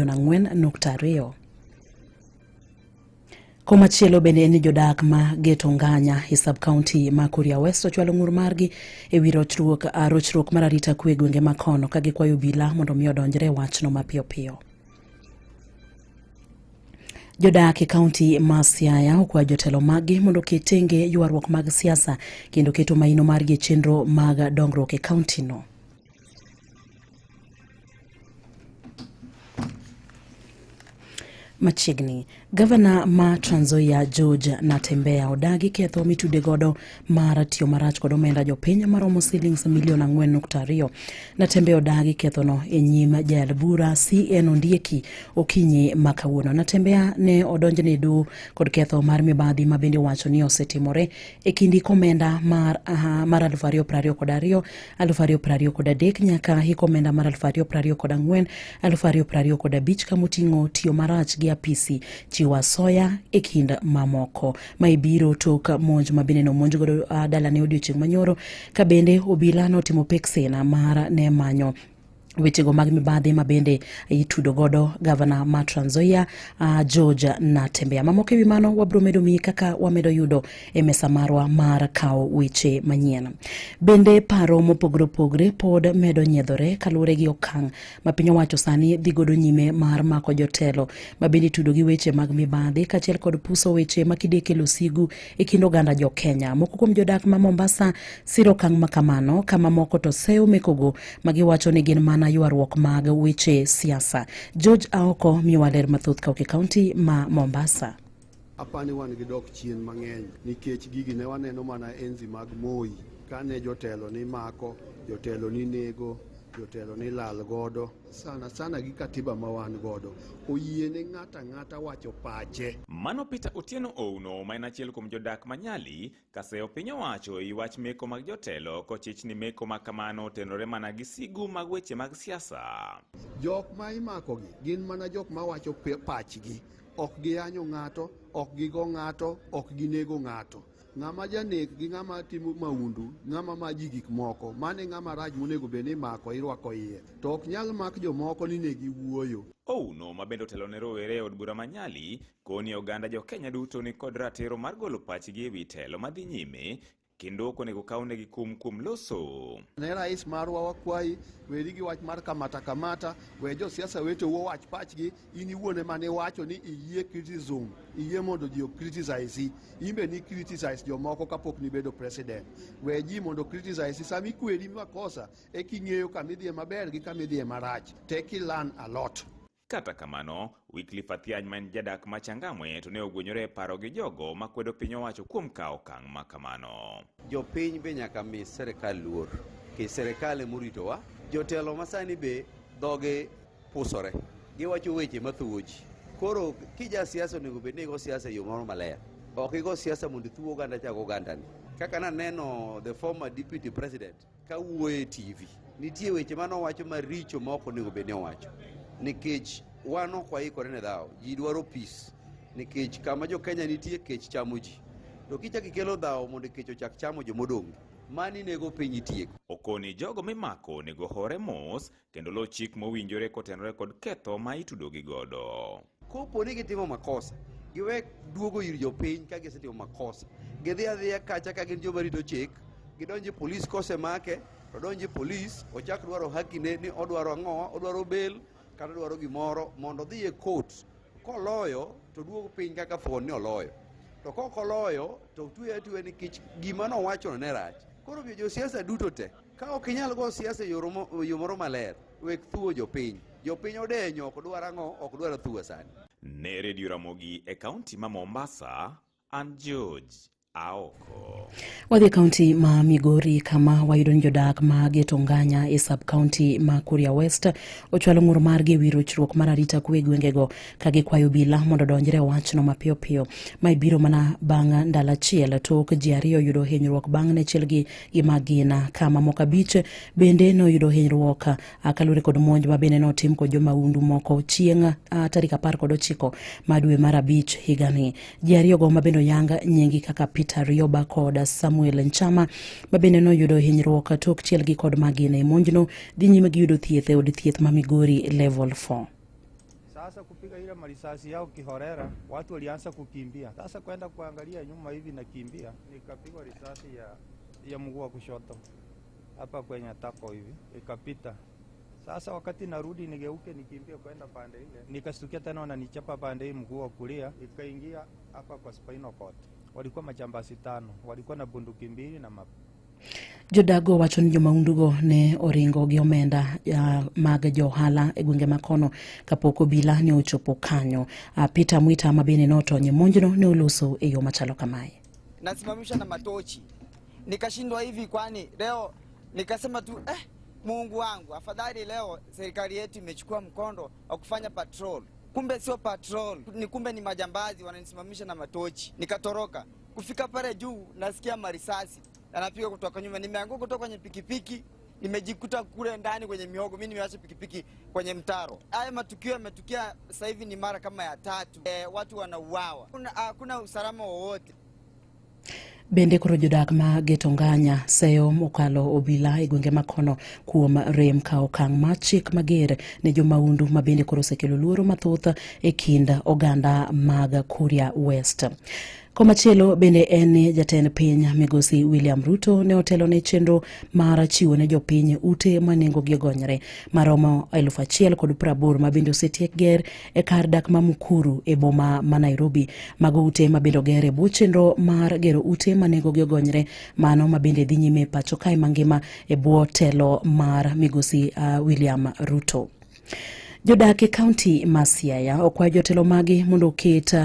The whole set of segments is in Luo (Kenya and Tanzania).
milion 4.2. Komachielo bende en ni jodak ma Geto Nganya e sub county ma Kuria West ochwalo ng'ur margi e wi rochruok, rochruok mar arita kwe e gwenge ma kono ka gikwayo obila mondo mi odonjre e wachno mapiyo piyo. Jodak e kaunti ma Siaya okwayo jotelo maggi mondo oket tenge ywaruok mag siasa kendo keto maino margi e chenro mag dongruok e kauntino. Machiegni, gavana ma Trans Nzoia George Natembeya odagi ketho mitude godo mar tiyo marach kod omenda jopiny maromo silings milion 4.2. Natembeya odagi kethono e nyim jayal bura CN Ondieki okinyi ma kawuono. Natembeya ne odonjne e doho kod ketho mar mibadhi ma bende owacho ni osetimore e kind hik omenda mar, aha, mar 2022 2023 nyaka hik omenda mar 2024 2025 kamoting'o tiyo marach gi apisi, chiwo asoya e kind mamoko. Mae biro tok monj ma bende nomonj godo dalane odiochieng' manyoro ka bende obila notimo peksen mar ne manyo wechego mag mibadhi ma bende itudo godo gavana ma Trans Nzoia George Natembeya. Mamoko ewi mano wabiro medo miyi kaka wamedo yudo e mesa marwa mar kawo weche manyien. Bende paro mopogore opogore pod medo nyiedhore kaluwore gi okang' ma piny owacho sani dhi godo nyime mar mako jotelo ma bende itudo gi weche mag mibadhi kaachiel kod puso weche ma kide kelo sigu e kind oganda jo Kenya. Moko kuom jodak ma Mombasa siro okang' ma kamano ka mamoko to seyo mekogo ma giwacho ni gin mana ywaruok mag weche siasa. George Aoko miyowa ler mathoth kawuok e kaunti ma Mombasa. Apani wan gi dok chien mang'eny nikech gigi ne waneno mana enzi mag Moi kane jotelo ni mako, jotelo ni nego, jotelo ni lal godo. Sana sana gi katiba ma wan godo oyie ne ng'ato ang'ata wacho pache. Mano Peter Otieno Ouno ma en achiel kuom jodak ma Nyali kaseyo piny owacho ei wach meko mag jotelo kochich ni meko ma kamano otenore mana gi sigu mag weche mag siasa. Jok ma imakogi gin mana jok ma wacho pachgi, ok giyanyo ng'ato, ok gigo ng'ato, ok ginego ng'ato. Ng'ama janek gi ng'ama timo maundu, ng'ama ma ji gik moko, mano e ng'ama rach monego bed ni imako irwako iye. To ok nyal mak jomoko ni ne giwuoyo. Ouno ma bende otelo ne rowere e od bura ma Nyali koni oganda jo Kenya duto ni kod ratiro mar golo pachgi e wi telo madhi nyime kendo ok onego kawnegi kum kuom loso. Ne rais marwa wakwayi, weri gi wach mar kamata kamata, we josiasa weteu owach pachgi, in iwuon ema niwacho ni iyie criticism, iyie mondo ji o-criticize, in be ni criticize jomoko kapok nibedo president. We ji mondo criticize, sama ikweri makosa, eka ing'eyo kama idhiye maber gi kama idhiye marach, tek i learn a lot. Kata kamano, Wycliffe Athiany ma en jadak ma Changamwe to ne ogwenyore e paro gi jogo ma kwedo piny owacho kuom kawo okang' ma kamano. Jopiny be nyaka mi serikal luor, nikech serikal ema oritowa. Jotelo masani be dhogi pusore, giwacho weche mathuwo ji. Koro kija siasa onego bed ni igo siasa e yo moro maler, ok igo siasa mondo ithuw oganda chak ogandani. Kaka naneno the former deputy president ka wuoyo e TV, nitie weche mane owacho maricho ma ok onego bed ni owacho, nikech wan ok waikore ne dhawo. Ji dwaro peace, nikech kama jo Kenya nitie kech chamo ji, to kichak ikelo dhawo mondo kech ochak chamo jomodong', mani nego piny itieko. Okoni jogo mimako onego hore mos kendo luw chik mowinjore kotenore kod ketho ma itudogi godo. Kopo ni gitimo makosa, giwe duogo ir jopiny ka gisetimo makosa. Gidhi adhiya kacha ka gin joma rito chik, gidonjo e polis kosemake, to donjo e polis, ochak dwaro hakine ni odwaro ang'o, odwaro bail kata odwaro gimoro mondo odhi e court. Koloyo to duogo piny kaka thuon ni oloyo. To kok oloyo to tueye atueya nikech gima nowachono ne rach. Koro omiyo josiasa duto te, ka ok inyal go siasa e yo moro maler, wek thuo jopiny. Jopiny odenyo, ok dwar ang'o, ok dwar athuwa sani. Ne Radio Ramogi e kaunti ma Mombasa, an George Aoko. Wadhi e kaunti ma Migori kama wayudo ni jodak ma Geto Nganya e sub kaunti ma Kuria West ochwalo ng'ur margi e wi rochruok mar arita kwe e gwengego ka gikwayo obila mondo odonjre e wachno mapiyo piyo. Mae biro mana bang' ndalo achiel tok ji ariyo yudo hinyruok bang' ne chielgi gi magina ka mamoko 5 bende noyudo hinyruok kaluwore kod monj ma bende notim kod jomahundu moko chieng' tarik 19 ma dwe mar 5 higani. Ji ariyogo ma bende oyang nyingi kaka Peter Rioba kod Samuel Nchama ma bende noyudo hinyruok tok chielgi kod magina e monjno dhi nyime gi yudo thieth e od thieth ma Migori Level 4. Sasa kupiga ile marisasi yao kihorera, watu walianza kukimbia. Sasa kwenda kuangalia nyuma hivi nakimbia, nikapigwa risasi ya mguu wa kushoto hapa kwenye tako hivi ikapita. Sasa wakati narudi nigeuke nikimbie kwenda pande ile, nikastukia tena wananichapa pande hii mguu wa kulia, ikaingia hapa kwa spinal cord. Walikuwa majambazi 5, walikuwa na bunduki 2 na map. Jodago wacho ni jomaundugo ne oringo gi omenda mag johala e gwenge makono kapok obila ne ochopo kanyo. Peter Mwita ma bende notony e monjno ne oloso e yo machalo kamae. Nasimamishwa na matochi, nikashindwa hivi, kwani leo nikasema tu Mungu wangu, afadhali leo serikali yetu imechukua mkondo wa kufanya patrol. Kumbe sio patrol, ni kumbe ni majambazi wananisimamisha na matochi. Nikatoroka. Kufika pale juu nasikia marisasi yanapiga kutoka nyuma. Nimeanguka kutoka kwenye pikipiki, nimejikuta kule ndani kwenye mihogo. Mimi nimeacha pikipiki kwenye mtaro. Haya matukio yametukia sasa hivi ni mara kama ya 3. Watu wanauawa. Hakuna usalama wowote. Bende koro jodak ma Getonganya seyo mokalo obila e gwenge makono kuom rem ka okang' mar chik mager ne jomaundu ma bende koro osekelo luoro mathoth e kind oganda mag Kuria West. Komachielo bende en ni jatend piny migosi William Ruto ne otelo ne chenro mar chiwo ne jopiny ute ma nengogi ogonyore maromo 1,080 ma bende osetiek ger e kar dak ma Mukuru e boma ma Nairobi. Mago ute ma bende oger e bwo chenro mar gero ute ma nengogi ogonyore mano ma bende dhi nyime e pacho kae mangima e bwo telo mar migosi William Ruto. Jodak e kaunti ma Siaya okwayo jotelo magi mondo oket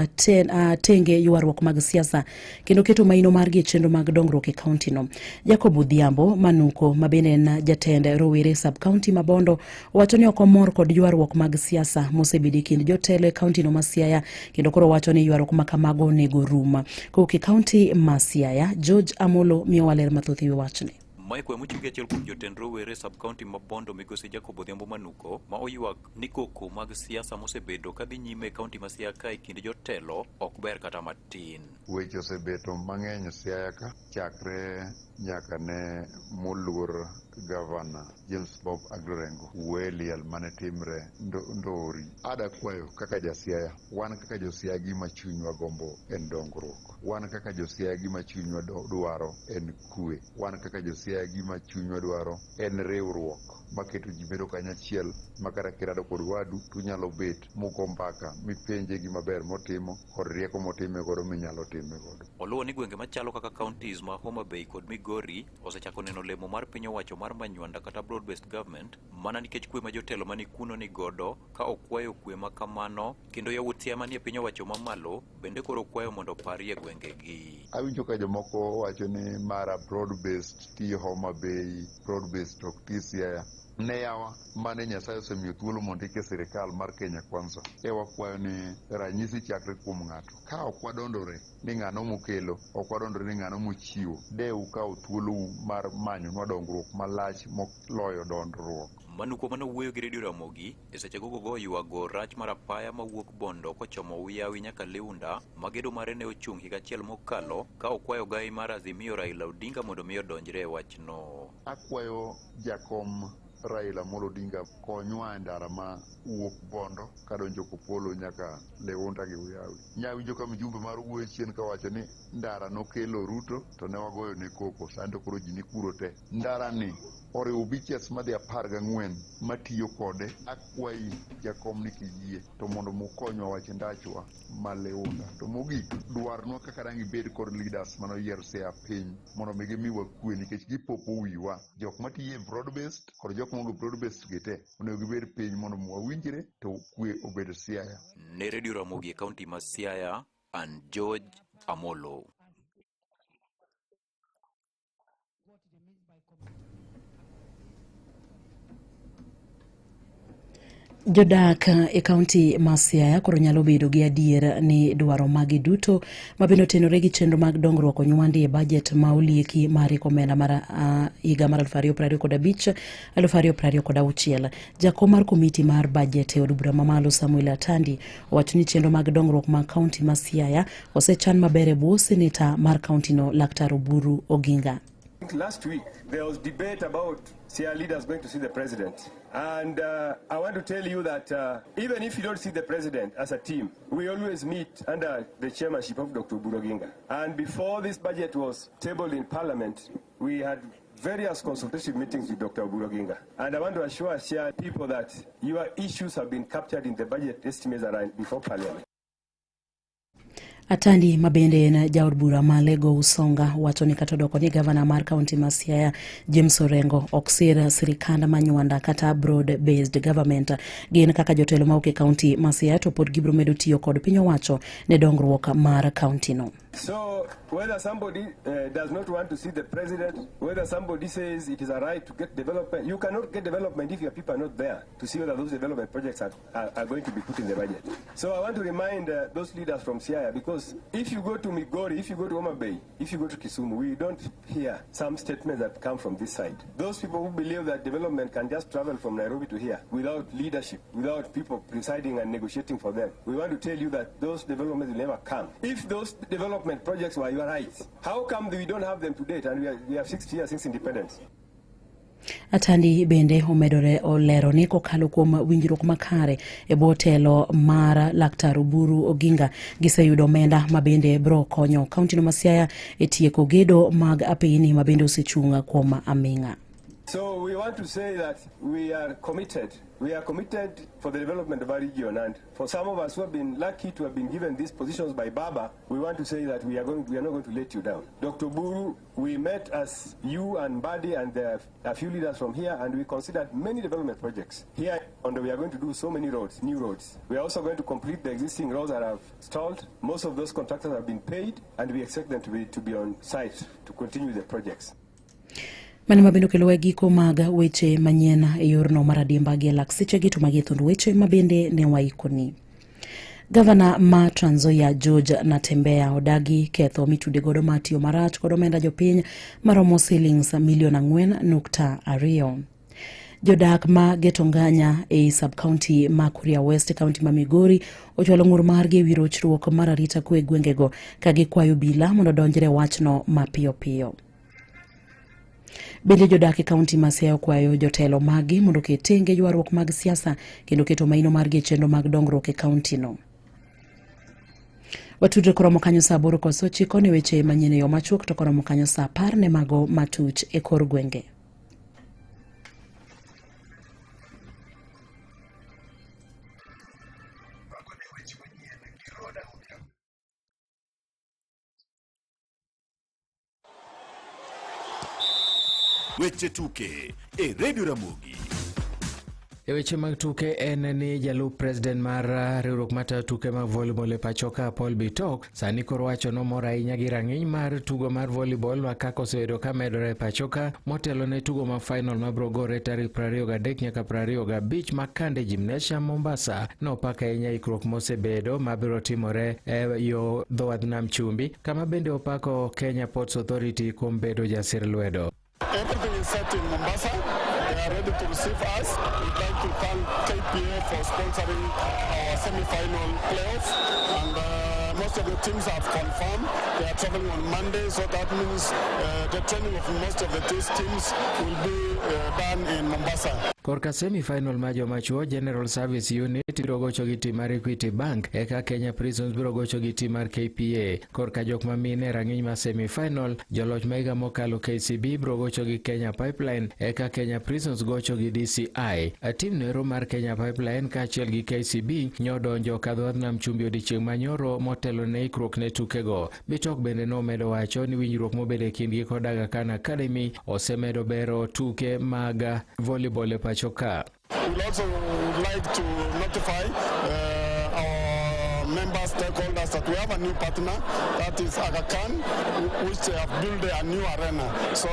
tenge ywaruok mag siasa kendo keto maino margi e chenro mag dongruok e kaunti no. Jacob Odhiambo Manuko ma bende en jatend rowere sub kaunti ma Bondo owacho ni ok omor kod ywaruok mag siasa mosebedo e kind jotelo e kaunti no ma Siaya kendo koro wacho ni ywaruok ma kamago onego rum. Kowuok e kaunti ma Siaya, George Amolo miyowa ler mathoth e wi wachni. Mike Wemuchungi achiel kuom jotend rowere sub county ma Bondo migosi Jacob Odhiambo Manuko ma oywak ni koko mag siasa mosebedo kadhi nyime e kaunti ma Siaya ka e kind jotelo ok ber kata matin. Weche osebeto mang'eny Siaya ka chakre nyaka ne moluor gavana James Bob Aglorengo wuoye liel mane timre Ndori. Ada kwayo kaka ja Siaya, wan kaka jo Siaya gima chunywa gombo en dongruok. Wan kaka jo Siaya gima chunywa dwaro en kwe. Wan kaka jo Siaya gima chunywa dwaro en riwruok maketo ji bedo kanyachiel ma kata kirado kod wadu tunyalo bet mugo mbaka mipenje gima ber motimo kod rieko motime godo minyalo time godo. Oluwo ni gwenge machalo kaka counties ma Homa Bay kod Migori osechako neno lemo mar piny owacho mar Manywanda kata broad based government mana nikech kwe ma jotelo mani kuno ni godo ka okwayo kwe ma kamano kendo yawuot Siaya manie piny owacho mamalo bende koro kwayo mondo oparie gwengegi. Awinjo ka jomoko wacho ni mara broad based ti Homa Bay, broad based ok ti Siaya. Ne yawa mane Nyasaye osemiyo thuolo mondo ike sirikal mar Kenya Kwanza. E wakwayo ni ranyisi chakre kuom ng'ato. Ka ok wadondore ni ng'ano mokelo, ok wadondore ni ng'ano mochiwo, de ukaw thuolou mar manyonwa dongruok malach moloyo dondruok. Manuko mane owuoyo gi Radio Ramogi e seche gogo go ywago rach mar apaya mawuok Bondo kochomo Uyawi nyaka Liunda ma gedo mare ne ochung' higa achiel mokalo ka okwayo gai mar Azimio Raila Odinga mondo mi odonjre e wachno. Akwayo jakom Raila Amolo Odinga konywa e ndara ma wuok Bondo kadonjo Kopolo nyaka Liunda gi Uyawi. Nyawinjo ka mjumbe mar wuoyo chien kawacho ni ndara nokelo Ruto to ne wagoyo ne koko, sani to koro ji ni kuro te. Ndara ni oriwo beaches madhi 14 matiyo kode. Akwayi jakom ni kiyie to mondo mukonywa wach ndachwa ma Liunda. To mogik, dwarnwa kaka dang' ibed kod leaders manoyier Siaya piny mondo mi gimiwa kwe nikech gipopo wiwa. Jok matiyo e broad based kod jok maonge broad based gi te onego gibed piny mondo wawinjre to kwe obed Siaya. Ne Radio Ramogi e kaunti ma Siaya, an George Amolo. Jodak e kaunti ma Siaya koro nyalo bedo gi adier ni dwaro magi duto ma bende otenore gi chenro mag dongruok onywandi e bajet ma olieki mar rieko omenda mar higa mar 2025 2026. Jakom mar komiti mar bajet e od bura mamalo Samuel Atandi owacho ni chenro mag dongruok mag kaunti ma Siaya osechan maber e bwo seneta mar kaunti no Laktar Oburu Oginga. Last week there was debate about Siaya leaders going to see the president. And I want to tell you that even if you don't see the president as a team, we always meet under the chairmanship of Dr. Oburu Oginga. And before this budget was tabled in Parliament, we had various consultative meetings with Dr. Oburu Oginga. And I want to assure Siaya people that your issues have been captured in the budget estimates that are before Parliament. Atandi mabende en jaod bura ma Lego Usonga wacho ni kata odoko ni gavana mar kaunti ma Siaya James Orengo ok sir sirikand Manywanda kata broad based government gin kaka jotelo mawuok e kaunti ma Siaya to pod gibiro medo tiyo kod piny owacho ne dongruok mar kaunti no. So whether somebody does not want to see the president, whether somebody says it is a right to get development, you cannot get development if your people are not there to see whether those development projects are going to be put in the budget. So I want to remind those leaders from Siaya, because if you go to Migori, if you go to Homa Bay, if you go to Kisumu, we don't hear some statements that come from this side. Those people who believe that development can just travel from Nairobi to here without leadership, without people presiding and negotiating for them, we want to tell you that those developments will never come. If those development projects were your rights, how come we don't have them to date and we have 60 years since independence? Atandi bende omedore olero ni kokalo kuom winjruok makare e bwo telo mar Laktar Oburu Oginga giseyudo omenda ma bende bro konyo kaunti no ma Siaya e tieko gedo mag apeyni ma bende osechung' kuom aming'a. So we want to say that we are committed. We are committed for the development of our region, and for some of us who have been lucky to have been given these positions by Baba, we want to say that we are not going to let you down. Dr. Oburu, we met as you and Mbadi and a few leaders from here, and we considered many development projects. Here, and we are going to do so many roads, new roads. We are also going to complete the existing roads that have stalled. Most of those contractors have been paid, and we expect them to be on site to continue the projects. Mano mabende okelowa e giko mag weche manyien e yorno mar adimba gi e lak sechegi to magi e thund weche mabende ne waikoni. Gavana ma Trans Nzoia George Natembeya odagi ketho mitude godo mar tiyo marach kod omenda jopiny maromo silings milion 4.2. Jodak ma Getonganya ei sub-county ma Kuria West, kaunti ma Migori ochwalo ng'ur margi ewi rochruok mar arita kwe e gwengego ka gikwayo obila mondo odonjre wachno mapiyo piyo. Bende jodak e kaunti ma Siaya okwayo jotelo maggi mondo oket tenge ywaruok mag siasa kendo keto maino margi e chenro mag dongruok e kaunti no. Watudre koromo kanyo saa 8:09 ne weche manyien e yo machuok to koromo kanyo saa 10 ne mago matuch e kor gwenge. Weche tuke e Radio Ramogi. E weche mag tuke en ni jalup president mar riwruok matayo tuke mag volleyball e pacho ka Paul Bitok sani koro wacho nomor ahinya gi rang'iny mar tugo mar volleyball ma kaka osebedo ka medore e pacho ka motelo ne tugo ma final mabiro gore tarik 23 nyaka 25 Makande Gymnasium Mombasa. Nopako ahinya ikruok mosebedo mabiro timore e yo dho wadh nam chumbi kama bende opako Kenya Ports Authority kuom bedo jasir lwedo. Everything is set in Mombasa. They are ready to receive us. We'd like to thank KPA for sponsoring our semi-final playoff. And most of the teams have confirmed they are traveling on Monday, so that means the training of most of the these teams will be done in Mombasa. Korka semi-final ma joma chuo, General Service Unit biro gocho gi tim mar Equity Bank eka Kenya Prisons biro gocho gi tim mar KPA. Korka jok ma mine e rang'iny mar semi-final, joloch ma higa mokalo KCB biro gocho gi Kenya Pipeline eka Kenya Prisons gocho gi DCI. Tim noero mar Kenya Pipeline kaachiel gi KCB nyodonjo kadho wadh nam chumbi odiechieng' manyoro motelo ne ikruok ne tukego. Bitok bende nomedo wacho ni winjruok mobedo e kindgi kod Aga Khan Academy osemedo bero tuke mag volleyball e pacho ka. We'd also like to notify our member stakeholders that we have a new partner, that is Aga Khan, which they have built a new arena. So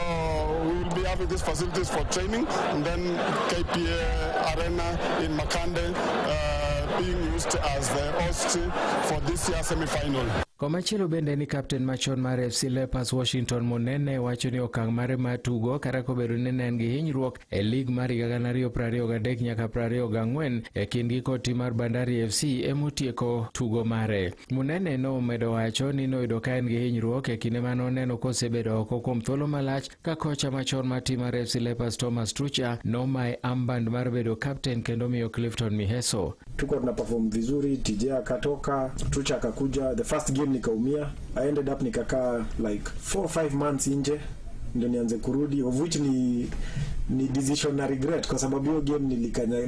we will be having these facilities for training, and then KPA Arena in Makande being used as the host for this year's semi-final. Komachielo bende ni kapten machon mar FC Leopards, Washington Munene, wacho ni okang' mare mar tugo kata kobedo ni ne en gi hinyruok e lig mar higa 2023 nyaka 24 e kindgi kod tim mar Bandari FC emotieko tugo mare. Munene nomedo wacho ni noyudo ka en gi hinyruok e kinde mane oneno kosebedo oko kuom thuolo malach ka kocha machon mar tim mar FC Leopards, Thomas Trucha, nomaye armband mar bedo kapten kendo miyo Clifton Miheso. Tuko tuna perform vizuri, TJ akatoka, Trucha akakuja. The first game nikaumia, I ended up nikakaa like 4 5 months nje ndio nianze kurudi, of which ni decision na regret kwa sababu hiyo game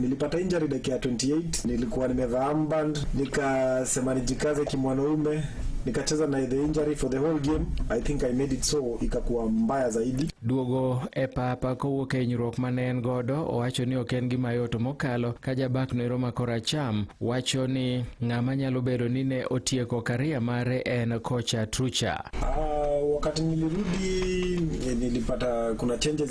nilipata injury dakika ya 28. Nilikuwa nimevaa armband, nikasema nijikaze kimwanaume, nikacheza na the injury for the whole game. I think I made it so ikakuwa mbaya zaidi. Duogo e papa kowuok e hinyruok mane en godo owacho ni ok en gima yot mokalo ka jabak noero ma koracham wacho ni ng'ama nyalo bedo ni ne otieko career mare en kocha Trucha. Wakati nilirudi, nilipata kuna changes.